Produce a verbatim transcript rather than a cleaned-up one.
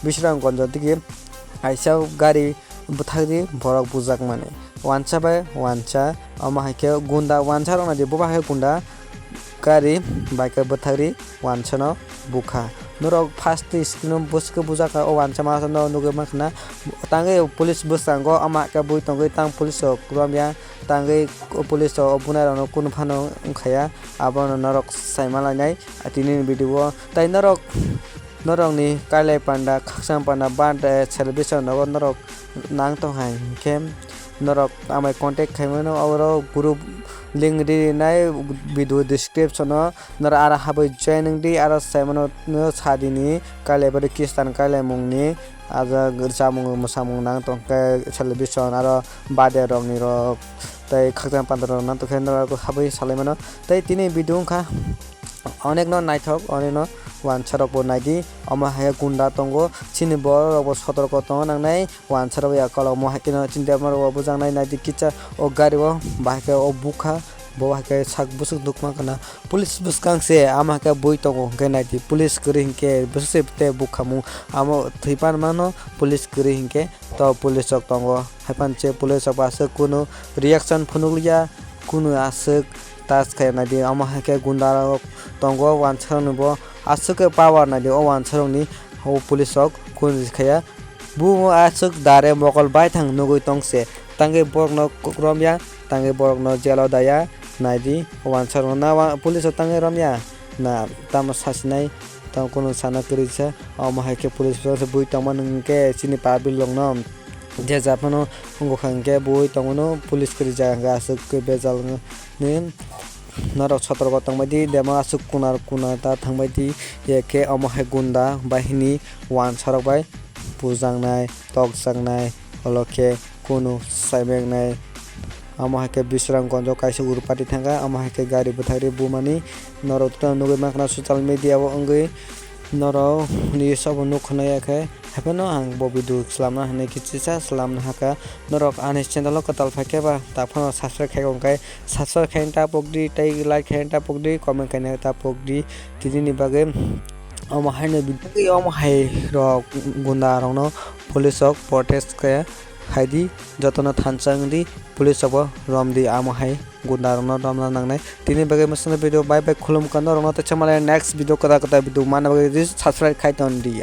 Bisramganj digi kaisa gari bwthakdi borok bujakmani, wansa bai wansa. Omo hai khe gunda wansa rok naidi, bo bai khe gunda gari bai khe bwthakdi wansano bukha. Norok first screen o bwswk bujak kha, o wansa masa no nugwi mankha na. Tangwi police bwskango omo hai khe bui tongwi tang police rok romya, tangwi police rok o bunai rok no kunu phano wngkhaya, abono norok saima lainai tini ni video o. Tai norok, norokni kailai panda, khakchang panda, ba television nogo norok nang tong hai hinkhe norok amai contact khaimano, oro group link rinai video description o. Norok aro habwi join wngdi, aro saimano sadini kailai bari Khristan kailaimungni ajak chamung mwsamung nang tongkhe television aro bade rokni rok tei khakchang panda rok nang tongkhe norok habwi salaimano. Tei tini video wngkha onekno naithok, onekno wansarokbo naidi. Omo hai gunda tongo, chini borok rokbo sotorko tongna nangnai. Wansarok ya kolokmo hai kheno chini debma rok bujaknai naidi kisa o gari o, bahai khe o bukha, bo hai khe sak bwswk nukma khana. Police bwskang se ama hai khe bui tongo hinkhe naidi, police kwrwi hinkhe bwswk se tei bukhamung amo thwi pan mano, police kwrwi hinkhe to police rok tongo. Haiphano se police rok aswk kunu reaction phunukliya, kunu aswk touch khaina di, omo hai khe gunda rok tongo wansarokni bo aswk khe power naidi o wansarokni o police rok kunu khaya. Bo aswk dare mokol baithang nugwi tong se, tangwi borokno romya, tangwi borokno jail o daya, naidi wansarokno na wa-, police rok tangwi romya na tamo sasinai tamo kunu sana kwrwi sa. Omo hai khe police rok se bui tongmani hinkhe chini public rokno je ja phano wngkha hinkhe bui tongmano police kwrwi jaga hinkhe aswk khe bejal ni norok sotorko tongbaidi, demo aswk kuna kuna ta thangbaidi, ye khe omo hai gunda bahini wansarok bai pujaknai, tokjaknai, olo khe kunu saimangnai. Omo hai khe Bisramganj o kaisa urupati thangkha, omo hai khe gari bwthakri bumani norok to nugwi mankha social media o wngwi norok news o bo nukha nai ya khe. Haiphano ang bo video slamna hinwi kichisa slamna hakha. Norok ani channel o kwtal phaikhe ba ta phano subscribe khai wngkhe subscribe khaina ta pokdi tei like khaina ta pokdi, comment khaina ta pokdi. Tini ni bagwi omo haino video, omo hai rok gunda rokno police rok protest khe khaidi, jotono thansa wngdi, police rokbo romdi, amo hai gunda rokno romna nangnai. Tini bagwi mwswkno video, bye bye, khulumkha norokno, tei next video kwtal kwtal video manna bagwi subscribe khai tondi.